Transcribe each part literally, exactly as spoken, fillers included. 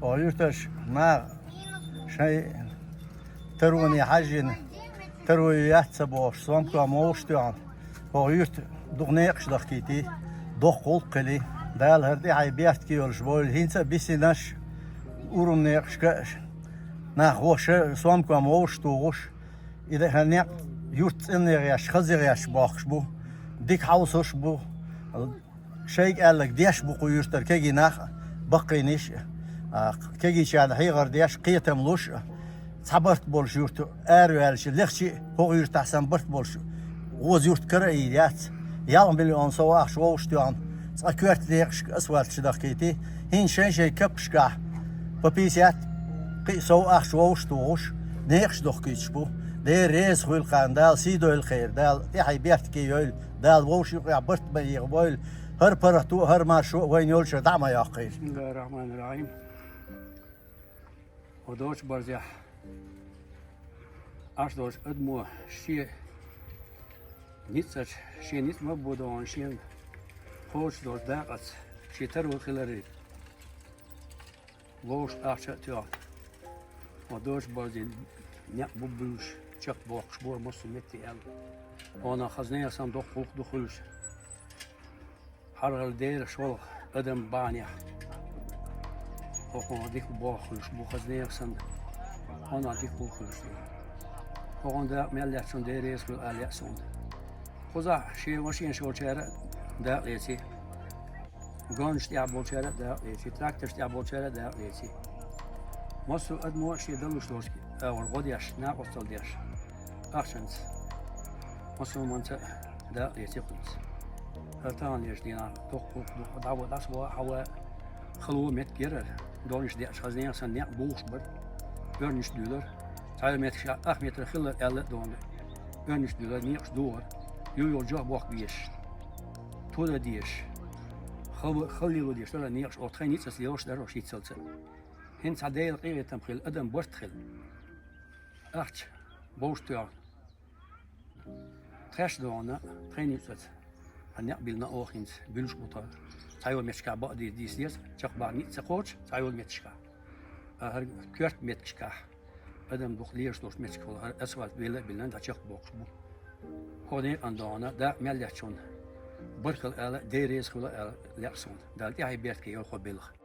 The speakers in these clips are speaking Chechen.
Оха юрташ наха шайн тароне хьажжина, таро яц ца бохуш, сомком вовшахтоьхна, оха юрта дукха некъаш дахкийтий, доккха гӀуллакх хилий. Дала хӀара тӀаьхье беркате йолуш бойла, хӀинца а бисинарш, урам некъашка а, нах вовшах сомком вовшахтухуш, и дан хӀара некъ юрт цӀена гӀеш, хаза гӀеш бохкуш бу, дика хьовсуш бу. Шайга аьлларг деш бу кху юьртара кегий нах а, баккхийнаш а, кегийчарна хьехар деш, кхетам луш а, цхьа барт болуш юрт араваьлча, лехча а, хӀокху юьртахь санна барт болуш, гӀоза юрт кара а йийр яц. Ялх миллион сов ахча вовшахтоьхна, цкъа коьрта некъашка асфальташ дахкийтий, хӀинца шайн-шайн капкашкахь по пятьдесят, кхин а сов ахча вовшахтухуш, некъаш дохкуьйтуш бу. Дела реза хуьлда кхарна, Дала сий дойла кхеран, Дала тӀаьхье беркате йойла, Дала вовшийн юкъахь барт ма ехабойла, хӀара паргӀато а, хӀара маршо а вайна йолчуьра дӀа а ма йоккхийла. Бисмиллахир-рахманир-рахим. Хьо доцу барзехь Ӏаш долчу адамо шен ницкъаца, шен ницкъ ма бу догӀун, шен кхочуш долчу дакъаца шен таро хиларе. Вовшах ахча а тоьхна, хьо доцу барзийн некъ бу буьйлуш, чекхбоккхуш бора массо а метте аьлла. Хьуна хаза нехан санна доккха гӀуллакх ду хуьлуш. ХӀара-хӀара дераш волу адам бахьанехь, хӀокхунах дика болх хуьлуш бу, хаза нехан санна, хьуна дика болх хуьлуш ду. ХӀокхунна дакъа мел лаьцначунна Дела реза хуьлда ала лаьа суна. Кхузахь шен машенаш йолчара а дакъа леций, гонаш тӀехь болчара а дакъа леций, тракторш тӀехь болчара а дакъа леций. Массо а адамо а шен далуш долчу агӀор гӀо деш, накъосталла деш, ахчанца, мусулманца а дакъа леций кхунца. ХӀара таханлерчу дийнахь доккха гӀуллакх ду, дӀа-, дӀасаваха а, хьаваха а, хало меттиг яра хӀара, донаш деача хаза нехан санна некъ бухуш бара, оьрнаш дуьйлара. Цхьайолу меттигашкахь ах метр хилла аьлла а дона, оьрнаш дуьйлара, некъаш духара, юй-юй чохь бохка безаш, ту дан дезаш, хала-, халлило дезаш дара некъаш, оцу тхайн ницкъаца лелош дара оцу йиццалца. ХӀинца цхьа Делан къинхетам хилла, адам барт хилла. Ахча вовшахтоьхна, тхаьш догӀуна, тхайн ницкъаца хьан некъ биллина оха хӀинца, буьлуш бу тхо. Цхьайолу меттигашкахь бакъдийр дийца деза, чекхбаккха ницкъ ца кхочу цхьайолу меттигашкахь. Ткъа хӀара коьрта меттигашкахь, адам дукха лелаш долчу меттигашкахула хӀара асфальт белла а биллина, дӀа чекхбоккхуш бу. ХӀокху некъана догӀуна дакъа мел лаьцначунна баркалла ала, Дела реза хуьлда ала лаьа суна. Дала тӀаьхье беркате йойла хӀокху белхан.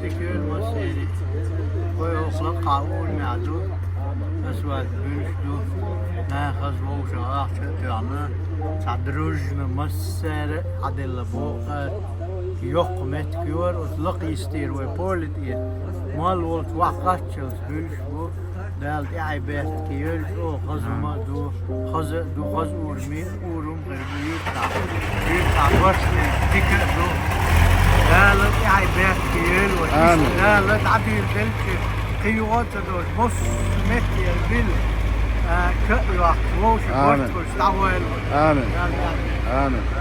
Дика йойла массеран. Вай хӀокху лакхахь урамехь ду, асфальт буьлуш ду, наха хаза вовшах ахча а тоьхна, цхьа дружно массара а хьаделла боху, йоккха меттиг йора, оцу лакха йистера вай поле тӀера. Молла волчу вахкхаччалц буьлуш бу. Дала тӀаьхье беркате йойла, оха хаза хӀума а ду, хаза а ду, хаза ураме а, урам а хир бу юьртахь. Юьртахь башхалла дика а ду. Дала тӀаьхье беркате йойла вай. Амин. Дала дӀадийла делча, кхин юха а ца долуш, массо а меттера билла. Cut you off. Amen. Amen. Amen.